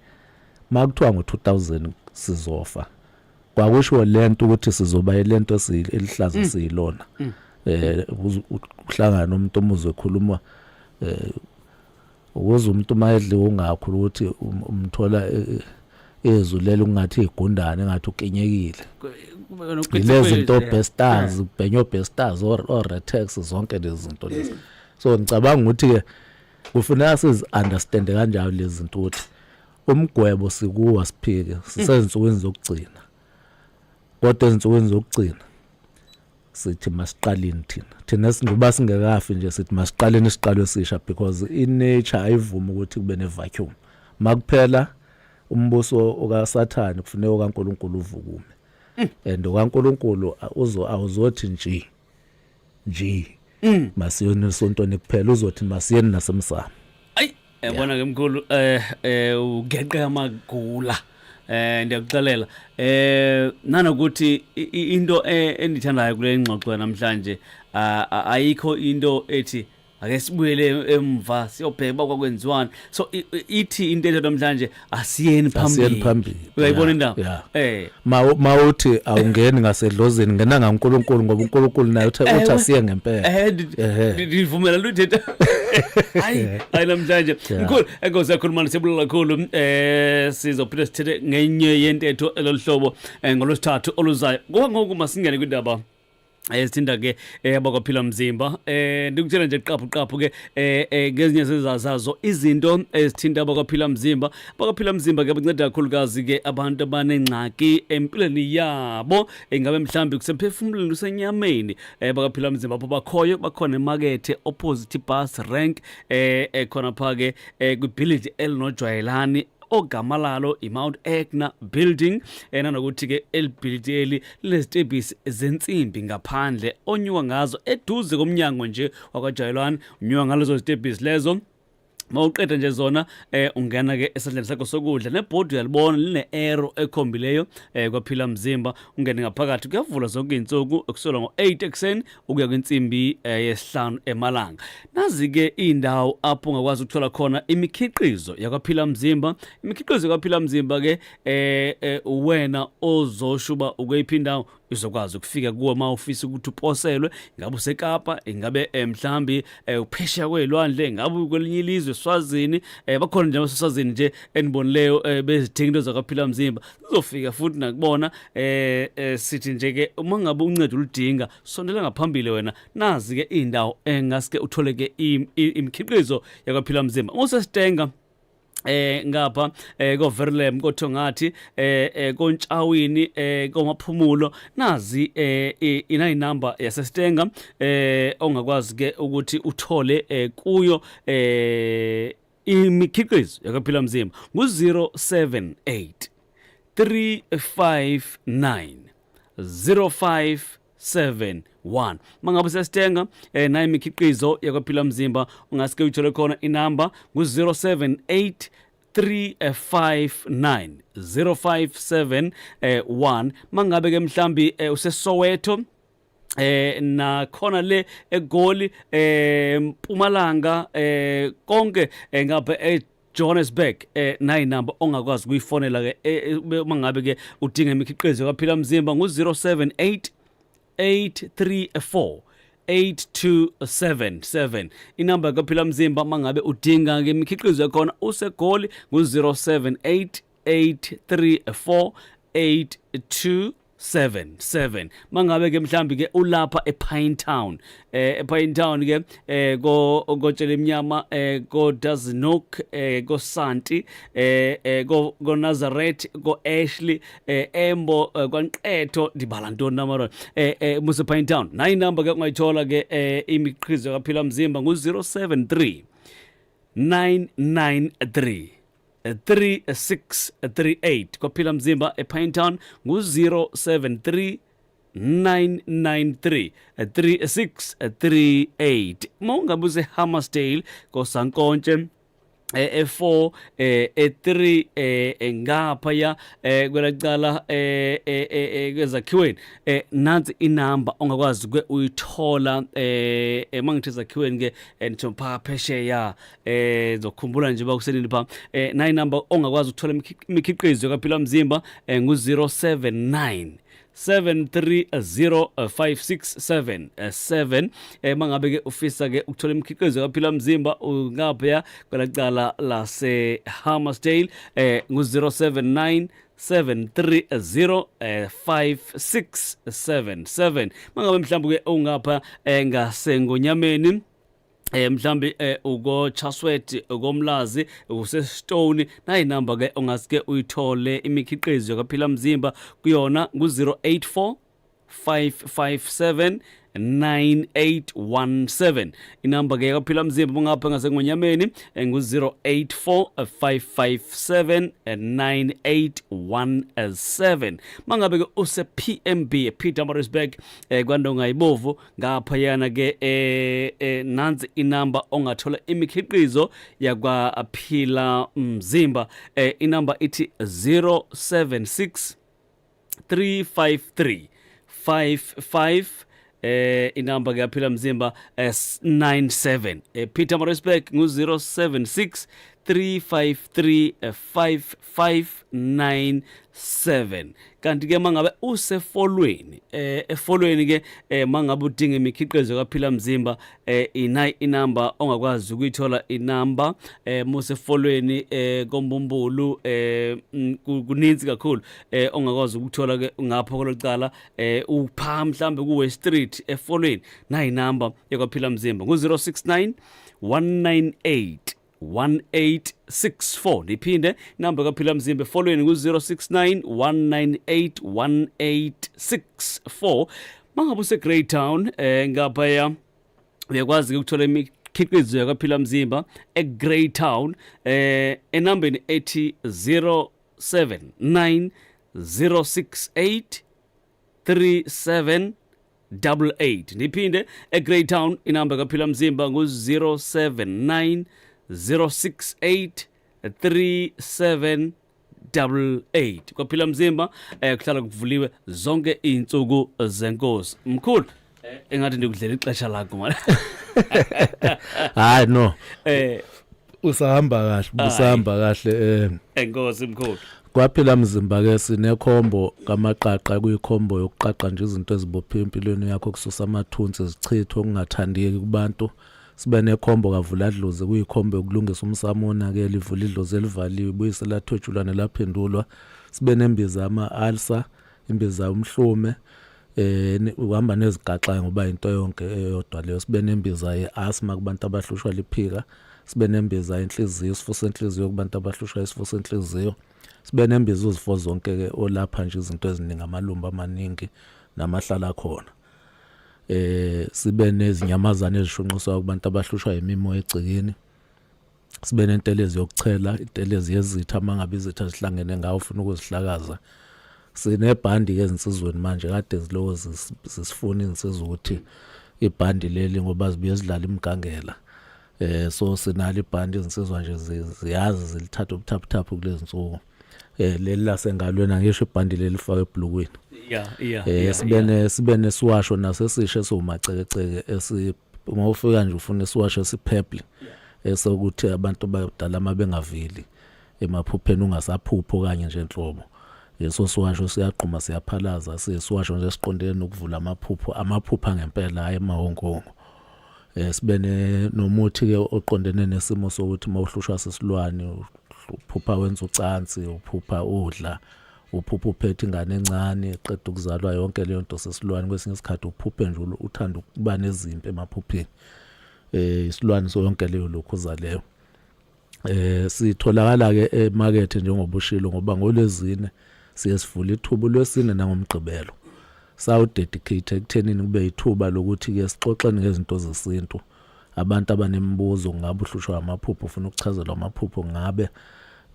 makuthiwa ngo2000 sizofa, kwakushiwo lento ukuthi sizoba ilento elihlaza siyilona. Uhlangana nomuntu omuzwe ekhuluma, ukuze umuntu mayedliwe ungakhulu ukuthi umthola izwi lelo kungathi igundane, engathi ukinyekile. Yilezi zinto, bestars, kubhenywa bestars or Retex, zonke lezi zinto lezi. So ngicabanga ukuthi ke kufuneka sizi understand kanjalo lezi zinto, ukuthi umgwebo sikuwa siphike, sisezinsukwini zokugcina. Kodwa ezinsukwini zokugcina sithi masiqaleni thina singoba singekafi nje, sithi masiqaleni isiqalo esisha, because i-nature ayivumi ukuthi kube ne-vacuum. Makuphela umbuso okaSathane, kufuneka okaNkulunkulu uvukume, and okaNkulunkulu uzo awuzothi nje nje masiyoni esontweni kuphela, uzothi masiyeni nasemsamo. Ayi, yabona ke mkhulu, ugeqe amagula. Ndiyakuxelela nanokuthi into endithandayo kule ngxoxo namhlanje, ayikho into ethi ake sibuyele emva siyobheka uba kwakwenziwani. So ithi into ethu namhlanje, asiyeni Asiyeni phambili. Phambili. Uyayibona indaba? Yeah. Eh. Mawuthi awungeni ngasedlozini, ngena ngaNkulunkulu, ngoba uNkulunkulu naye uthe uthi asiye ngempela. Ndivumela luthetha. Hayi hayi, namhlanje mkhulu, enkosi kakhulu mani, siyabulela kakhulu. Sizophinda sithethe ngenye yentetho elolu hlobo ngolwesithathu oluzayo. Ngoba ngoku masingene kwindaba. Sithinta ke abakwaphila mzimba, ndikutshela nje qaphu qaphu ke ngezinye zezazazo izinto ezithinta abakwaphila mzimba. Abakwaphila mzimba ke banceda kakhulukazi ke abantu abanengxaki empilweni yabo, ingabe mhlawumbi kusemphefumlweni, kusenyameni. Bakaphila mzimba apho bakhoyo bakhona emakethe opposite bus rank, khona pha ke kwibhilidi elinojwayelani ogama lalo iMount Egna Building, nanokuthi ke elibhilidi eli linezitebhisi zentsimbi ngaphandle onyuka ngazo eduze komnyango nje wakwaJayelwane. Unyuka ngalezo zitebhisi lezo, mawuqeda nje zona ungena ke esandleni sakho sokudla, nebhodi uyalibona line-arrow ekhombileyo kwaphila mzimba. Ungene ngaphakathi, kuyavula zonke iy'nsuku kusukela ngo-8 ekuseni ukuya kwinsimbi yesihlanu emalanga. Nazi-ke iy'ndawo apho ungakwazi ukuthola khona imikhiqizo yakwaphila mzimba. Imikhiqizo yakwaphila mzimba ke wena ozosho uba ukweyiphi indawo izokwazi ukufika kuwe uma ufisa ukuthi uposelwe, ingabe useKapa, ingabe mhlambi uphesheya kwezilwandle, ingabe kwelinye ilizwe, Swazini. Bakhona nje abaseswazini nje enibonileyo bezithenga into zakwaphila mzimba, zizofika futhi nakubona. Sithi nje ke uma ngabe uncedo uludinga, sondela ngaphambili wena. Nazi ke indawo engasike uthole ke imikhiqizo yakwaphila mzimba. Usesitenga ngapha ko Verlem, koThongathi, koNtshawini, koMaphumulo, nazi inayi number yaseStenga ongakwazi ke ukuthi uthole kuyo imikhiqizo yakaphila mzimba, ngu 078 359 0571. Mangabe sesitenga nayo imikhiqizo yakwaphila mzimba, ungasike uyithole khona. Inamba ngu-078 359 0571. Mangabe ke mhlambi useSoweto, nakhona le eGoli, Mpumalanga, konke ngapha eJohannesburg, nayi number ongakwazi ukuyifonela ke uma ngabe ke udinga imikhiqizo kaphila mzimba, ngu 078 834 8277. Inamba kaphila mzimba mangabe udinga ke imikhiqizo yakhona useGoli ngu 078 834 8277. Mangabe ke mhlambi ke ulapha ePinetown, ePinetown ke ko kotshela emnyama, ko Dazinok, ko Santi, ko Nazareth, ko Ashley, Embo, kwaNqetho, ndibala ntoni namara, muse Pinetown, nayi number ke ungayithola ke imikhiqizo kaphila mzimba, ngu 073 993 3638. Kwaphila mzimba ePinetown ngu-073 993 3638. Uma ungabe use-Hammersdale, koSankontshe, e4, e3, ngapha ya kwelacala kwezakhiweni, nansi inamba ongakwazi ke uyithola. Mangithi ezakhiweni ke, ngitho pha phesheya, zokukhumbula nje bakusenini pha, nayi number ongakwazi ukuthola imikhiqizo kaphila mzimba, ngu 079 7305677. Mangabe ke ufisa ke ukuthola imikhiqizo kaphila mzimba ungaphaya kwelacala lase Hammersdale, ngu 079 730 5677. Mangabe mhlawumbe ke ungapha ngasengonyameni, mhlambi uko Chatsworth, ukomlazi, useStone, nayi number ke ongasike uyithole imikhiqizo kaphila mzimba kuyona, ngu 084 557 9817. Inamba ke kaphila mzimba ngapha ngasengonyameni ngu 084 557 9817. Mangabe ke use PMB, Pietermaritzburg, kwandonga ibovu ngapha yana ke, nansi inamba ongathola imikhiqizo yakwaphila mzimba. Inamba ithi 076 353 55, inamba ke yaphila mzimba 97. Pietermaritzburg ngu 076 353 5597. Kanti ke mangabe usefolweni, efolweni ke, mangabe udinga imikhiqizo kaPhila Mzimba, inayi inamba ongakwazi ukuyithola inamba musefolweni kombumbulu, kuninzi kakhulu ongakwazi ukuthola ke ngapho kulocala, upha mhlambe ku West Street efolweni. Nayi inamba yakwaPhila Mzimba, ngu 069 198 1864. Ndiphinde, inamba kaPhila Mzimba efolweni ngu-069 198 1864. Mangabe use-Greytown, ngaphaya, uyakwazi ukuthola imikhiqizo yakwaPhila Mzimba eGreytown enambeni ethi 079 068 3788. Ndiphinde, eGreytown inamba kaPhila Mzimba ngu-079 068 3788. Kwaphila Mzimba kuhlala kuvuliwe zonke iy'nsuku zenkosi. Mkhulu, engathi ndikudlela ixesha lakho mani. Hayi, no, usahamba kahle, usahamba kahle. Enkosi, mkhulu. Kwaphila Mzimba ke sinekhombo kamaqaqa, kuyikhombo yokuqaqa nje izinto ezibophe empilweni yakho, kususa amathunzi, zichithwe okungathandeki kubantu. Sibe nekhombo kavula dlozi, kuyikhombo yokulungisa umsamo onakele, ivula idlozi elivaliwe, ibuyise lathwetshulwa nelaphendulwa. Sibe nembiza ama-ulcer, imbiza umhlume, uhamba nezigaxa ngoba into yonke eyodwa leyo. Sibe nembiza ye-asthma kubantu abahlushwa liphika. Sibe nembiza yenhliziyo, isifo senhliziyo, kubantu abahlushwa isifo senhliziyo. Sibe nembiza uzifo zonke ke, olapha nje izinto eziningi, amalumbu amaningi namahlala khona. Sibe nezinyamazane ezishunqiswa kubantu abahlushwa imimoya egcekeni. Sibe nentelezi yokuchela, intelezi yezitha mangabe izitha zihlangene ngawo ufuna ukuzihlakaza. Sinebhandi ke ezinsizweni manje, kade ziloko zisifuna insizwa ukuthi ibhandi leli, ngoba zibuye zidlala imigangela. So sinalo ibhandi, izinsizwa nje ziyazi zilithatha ubuthaphuthaphu kulezi nsuku. Leli lasengalweni, angisho ibhandi leli lifakwe ebhlukweni. Sibe nesiwasho nasesisho esiwumacekeceke, esi uma ufika nje ufuna isiwasho esipurple, esokuthi abantu badala mabengaveli emaphupheni, ungasaphupho okanye nje nhlobo. Leso siwasho siyaqhuma, siyaphalaza, siyisiwasho nje esiqondene nokuvula amaphupho, amaphupha ngempela, hayi emahonkongo. Sibe nomuthi ke oqondene nesimo sokuthi mawuhlushwa sesilwane, uphupha wenza ucansi, uphupha udla, uphupha uphethe ingane encane eqeda ukuzalwa, yonke leyo nto sesilwane. Kwesinye isikhathi uphuphe nje uthanda ukuba nezimpi emaphupheni, isilwane. So yonke leyo lokhuza leyo sitholakala ke emakethe njengoba ushilo, ngoba ngolwezine siye sivula ithuba, lwesine nangomgqibelo, sawu-dedicate ekuthenini kube ithuba lokuthi ke sixoxeni ngezinto zesintu. Abantu abanemibuzo, ngabe uhlushwa amaphupho, ufuna ukuchazelwa amaphupho, ngabe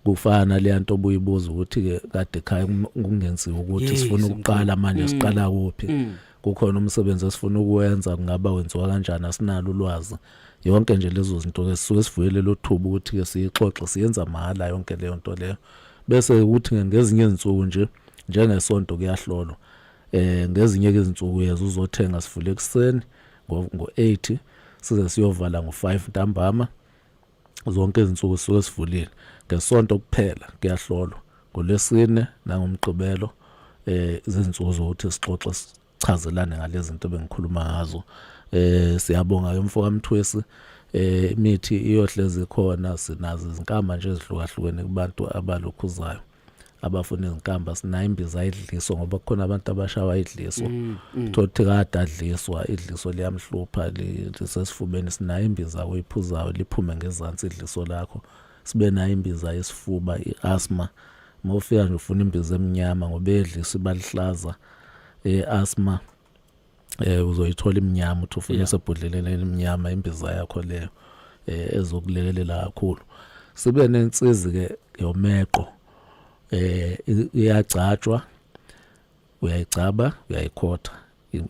kufana naleya nto obuyibuza ukuthi ke kade ekhaya kungenziwa ukuthi sifuna ukuqala manje, siqala kuphi, kukhona umsebenzi esifuna ukuwenza, kungaba wenziwa kanjani, asinalo ulwazi. Yonke nje lezo zinto ke sisuke sivuyele lo thuba ukuthi ke siyixoxe, siyenza mahhala yonke leyo nto leyo. Bese ukuthi ngezinye izinsuku nje, njengesonto kuyahlolwa. Ngezinye ke izinsuku uyeza uzothenga, sivule ekuseni ngo-8 size siyovala ngo-5 ntambama. Zonke izinsuku sisuke sivulile, ngesonto kuphela kuyahlolwa. Ngolwesine nangomgqibelo izinsuku zokuthi sixoxe, sichazelane ngalezi zinto bengikhuluma ngazo. Siyabonga ke mfo kaMthwesi. Imithi iyohlezi khona, sinazo izinkamba nje ezihlukahlukene kubantu abalokhuzayo, abafuna izinkamba. Sinayo imbiza idliso, ngoba kukhona abantu abashawa idliso, thothi kade adliswa, idliso liyamhlupha, lisesifubeni. Sinayo imbiza oyiphuzayo liphume ngezansi idliso lakho. Sibe nayo imbiza yesifuba, i-asthma. Uma ufika nje ufuna imbiza emnyama, ngoba edliso ibalihlaza, e-asthma uzoyithola imnyama, uthi ufuna isebhodleleni elimnyama, imbiza yakho leyo ezokulekelela kakhulu. Sibe nensizi ke yomeqo, iyagcatshwa, uyayigcaba, uyayikhotha.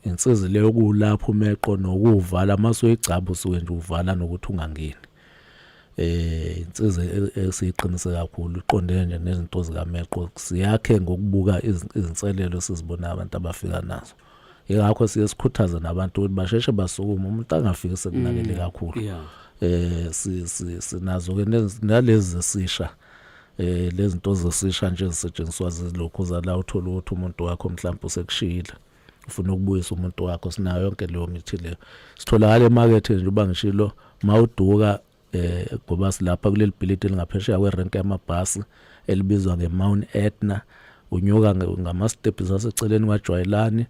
Insizi leyo kulapho umeqo nokuvala, mase uyigcaba usuke nje uvala nokuthi ungangeni. Insizi esiyiqinise kakhulu, iqondene nje nezinto zikameqo. Siyakhe ngokubuka izinselelo esizibona abantu abafika nazo, ingakho siye sikhuthaze nabantu ukuthi basheshe basukume, umuntu angafiki sekunakele kakhulu. Sinazo ke nalezi zesisha, lezinto zesisha nje zisetshenziswa zilokhu zala, uthola ukuthi umuntu wakho mhlawumbe usekushiyile, ufuna ukubuyisa umuntu wakho. Sinayo yonke leyo mithi leyo. Sitholakala emakethe nje uba ngishilo, mawuduka ngoba silapha kuleli bhilidi elingaphesheya kwerenke yamabhasi elibizwa ngeMount Etna, unyuka ngama-steps aseceleni kwaJwayelani,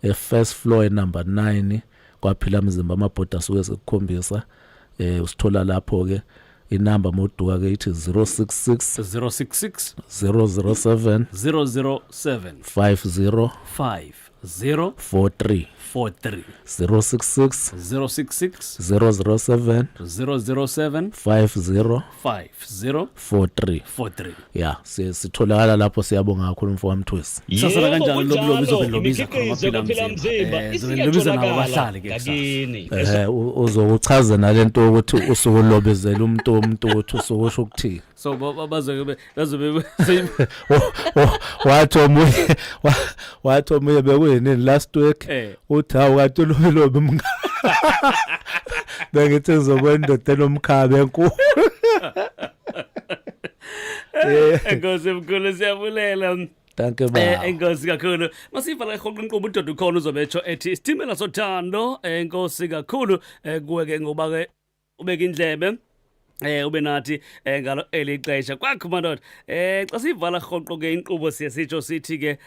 e-first floor enumber 9 kwaphila mzimba. Amabhodi asuke sekukhombisa, usithola lapho ke. Inamba moduka ke ithi 066 066 007 007 50 50 43. 43. 066 066 007 007 50 50 43. 43. Ya, sitholakala lapho. Siyabonga kakhulu, mfowami Twisi. Sasala kanjani Yebo, lobulobi? kunjalo, Izobe lobiza khona imikhiqizo amaphila yaphila mzimba. mzimba Zobe lobiza nabo isiyatholakala abahlali ke kusasa. ngakini. Uzokuchaza nalento ukuthi usuke ulobezela umuntu ukuthi usuke usho ukuthini. So bazobe Wathi omunye bekuyinini last week, uthi, "Hawu, kanti ulobilobi mnga bengithi ngizobona indoda enomkhabe enkulu." Enkosi mkhulu, siyabulela. Danke ba. Enkosi kakhulu. Masivala rhoqo inkqubo, udoda ukhona uzobetsho ethi isitimela sothando. Enkosi kakhulu kuwe ke ngoba ke ubeka indlebe ube nathi ngalo eli xesha kwakho madoda. Xa sivala rhoqo ke inkqubo siye sitsho sithi ke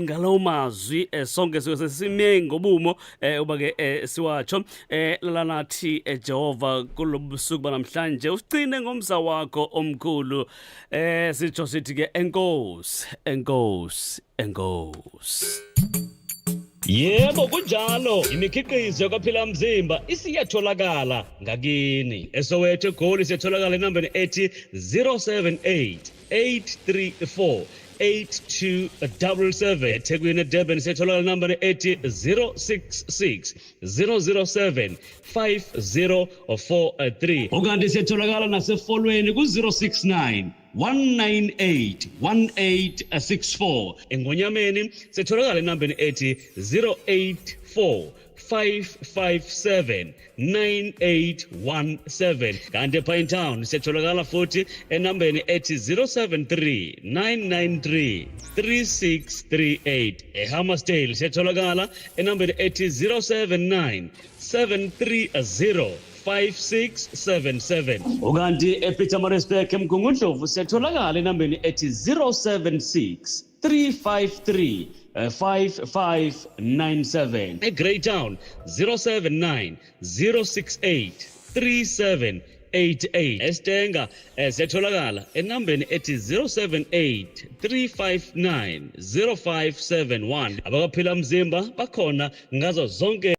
ngalawo mazwi sonke suke sesime ngobumo uba ke siwatsho lalanathi Jehova kulobu busuku banamhlanje, usigcine ngomsa wakho omkhulu. Sitsho sithi ke enkosi, enkosi, enkosi. Yebo, kunjalo, imikhiqizo yakwaphila mzimba isiyatholakala ngakini. ESoweto, eGoli siyatholakala enambeni ethi 078 834 8277. EThekwini, eDurban siyatholakala enambeni ethi 066 007 5043. Ukanti siyatholakala nasefolweni ku-069 198 1864. Engonyameni sitholakala enambeni ethi 084 557 9817. Kanti ePinetown siyatholakala futhi enambeni ethi 073 993 3638. EHammarsdale siyatholakala enambeni ethi 079 730 5677. Ukanti ePietermaritzburg, eMgungundlovu, siyatholakala enambeni ethi 076 353 5597. EGreytown 079 068 3788. Estenga siyatholakala enambeni ethi 078 359 0571. Abakaphila mzimba bakhona ngazo zonke.